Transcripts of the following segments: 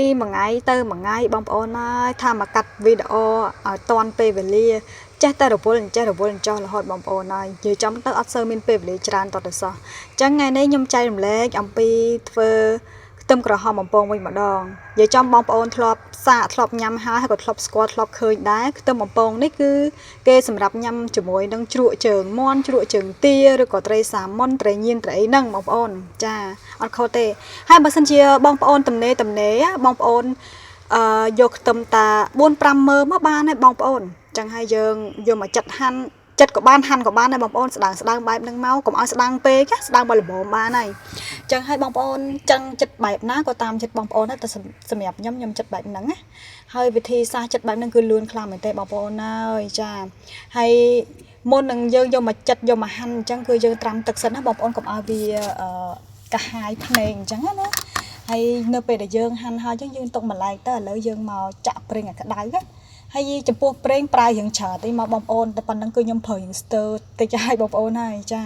ពីមួយថ្ងៃទៅមួយថ្ងៃបងប្អូនហើយថាមកកាត់វីដេអូឲ្យតាន់ពេលវេលាចេះតែរវល់អញ្ចេះរវល់អញ្ចោះរហូតបងប្អូនហើយនិយាយចំទៅអត់សូវមានពេលវេលាច្រើនតទៅសោះអញ្ចឹងថ្ងៃនេះខ្ញុំចែករំលែកអំពីធ្វើខ្ទឹមក្រហមបំពងវិញម្ដងនិយាយចំបងប្អូនធ្លាប់សាកធ្លាប់ញ៉ាំហើយហើយក៏ធ្លាប់ស្គាល់ធ្លាប់ឃើញដែរខ្ទឹមបំពងនេះគឺគេសម្រាប់ញ៉ាំជាមួយនឹងជ្រក់ជើងមាន់ជ្រក់ជើងទាឬក៏ត្រីសាម៉ុនត្រីញៀនត្រីអីហ្នឹងបងប្អូនចាអត់ខុសទេហើយបើសិនជាបងប្អូនទំនេរទំនេរបងប្អូនអឺយកខ្ទឹមតា4 5មើមកបានហើយបងប្អូនចឹងហើយយើងយកមកចិតហាន់ចិត្តក៏បានហាន់ក៏បានដែរបងប្អូនស្ដើងស្ដើងបែបហ្នឹងមកកុំឲ្យស្ដើងពេកស្ដើងបើល្មមបានហើយចឹងហើយបងប្អូនចឹងចិត្តបែបណាក៏តាមចិត្តបងប្អូនដែរតែសម្រាប់ខ្ញុំខ្ញុំចិត្តបែបហ្នឹងណាហើយវិធីសាស្ត្រចិត្តបែបហ្នឹងគឺលឿនខ្លាំងមែនទេបងប្អូនហើយចាហើយមុននឹងយើងយកមកចិត្តយកមកហាន់អញ្ចឹងគឺយើងត្រាំទឹកសិនណាបងប្អូនកុំឲ្យវាអឺកាហាយភ្នែកអញ្ចឹងណាហើយនៅពេលដែលយើងហាន់ហើយអញ្ចឹងយើងទុកម្លែកទៅឥឡូវយើងមកចាក់ប្រេងឲ្យក្តៅណាហើយចំពោះប្រេងប្រើរៀងច្រើនតិចមកបងប្អូនតែប៉ុណ្្នឹងគឺខ្ញុំប្រើរៀងស្ទើរតិចហើយបងប្អូនហើយចា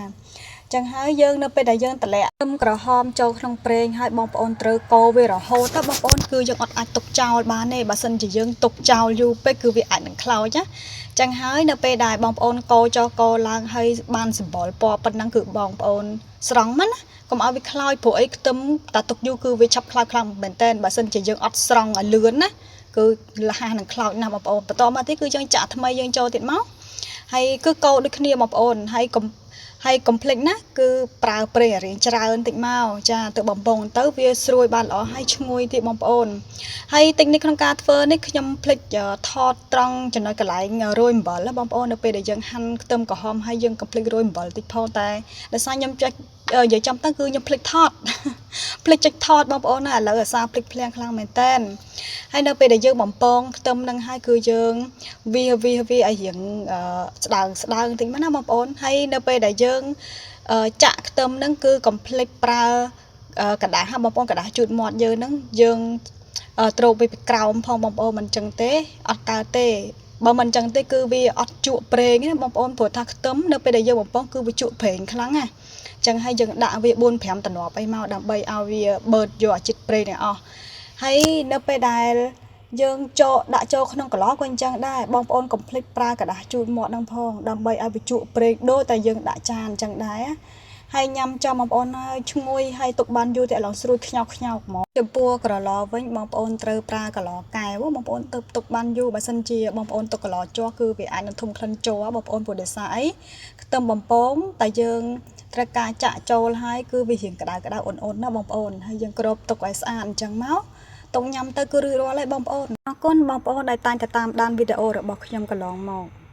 ចឹងហើយយើងនៅពេលដែលយើងតម្លាក់ខ្ទឹមក្រហមចូលក្នុងប្រេងហើយបងប្អូនត្រូវកូរវារហូតទៅបងប្អូនគឺយើងអត់អាចទុកចោលបានទេបើសិនជាយើងទុកចោលយូរពេកគឺវាអាចនឹងខ្លោចណាចឹងហើយនៅពេលដែលបងប្អូនកូរចុះកូរឡើងហើយបានសម្បុរពណ៌ប៉ុណ្ណឹងគឺបងប្អូនស្រង់មកណាកុំឲ្យវាខ្លោចព្រោះអីខ្ទឹមតាទុកយូរគឺវាឆាប់ខ្លោចខ្លាំងមែនតើបើសិនជាយើងអត់ស្រង់ឲ្យលឿនណាគឺលះនឹងខ្លោចណាស់បងប្អូនបន្តមកទៀតគឺយើងចាក់ថ្មីយើងចូលទៀតមកហើយគឺកូរដូចគ្នាបងប្អូនហើយកុំហើយកុំភ្លេចណាគឺប្រើប្រេងឲ្យរៀងច្រើនតិចមកចាទៅបំពងទៅវាស្រួយបានល្អហើយឈ្ងុយទៀតបងប្អូនហើយតិចនេះក្នុងការធ្វើនេះខ្ញុំភ្លេចថតត្រង់ចំណុចកន្លែងរោយអំបិលបងប្អូននៅពេលដែលយើងហាន់ខ្ទឹមក្រហមហើយយើងកុំភ្លេចរោយអំបិលតិចផងតែដោយសារខ្ញុំចេះនិយាយចំទៅគឺខ្ញុំភ្លេចថតភ្លេចចុចថតបងប្អូនណាឥឡូវអាសាភ្លេចភ្លាំងខ្លាំងមែនតើហើយនៅពេលដែលយើងបំពងខ្ទឹមនឹងហើយគឺយើងវាវាវាឲ្យរៀងស្ដើងស្ដើងតិចមកណាបងប្អូនហើយនៅពេលដែលយើងចាក់ខ្ទឹមនឹងគឺកុំភ្លេចប្រើក្រដាសបងប្អូនក្រដាសជូតមាត់យើងហ្នឹងយើងទ្របវាពីក្រោមផងបងប្អូនមិនចឹងទេអត់កើតទេបើមិនចឹងទេគឺវាអត់ជក់ប្រេងណាបងប្អូនព្រោះថាខ្ទឹមនៅពេលដែលយើងបំពងគឺវាជក់ប្រេងខ្លាំងណាចឹងហើយយើងដាក់វា4 5តំណប់អីមកដើម្បីឲ្យវាបឺតយកអាជាតិប្រេងនេះអស់ហើយនៅពេលដែលយើងចូលដាក់ចូលក្នុងកន្លក៏អញ្ចឹងដែរបងប្អូនកុំភ្លេចប្រើក្រដាសជូតមាត់ហ្នឹងផងដើម្បីឲ្យវាជក់ប្រេងដូចតែយើងដាក់ចានអញ្ចឹងដែរហើយញ៉ាំចំបងប្អូនហើយឈ្ងុយហើយទុកបានយូរតែឡងស្រួយខ្ញោកខ្ញោកហ្មងចំពោះក្រឡវិញបងប្អូនត្រូវប្រើក្រឡកែវបងប្អូនទៅទុកបានយូរបើសិនជាបងប្អូនទុកក្រឡជ័រគឺវាអាចនឹងធំក្លិនជ័របងប្អូនព្រោះដោយសារអីខ្ទឹមបំពងតែយើងត្រូវការចាក់ចូលហើយគឺវារៀងក្តៅក្តៅអ៊ុនៗណាបងប្អូនហើយយើងគ្របទុកឲ្យស្អាតអញ្ចឹងមកទុកញ៉ាំទៅគឺរួចរាល់ហើយបងប្អូនអរគុណបងប្អូនដែលតែងតែតាមដានវីដេអូរបស់ខ្ញុំកន្លងមក។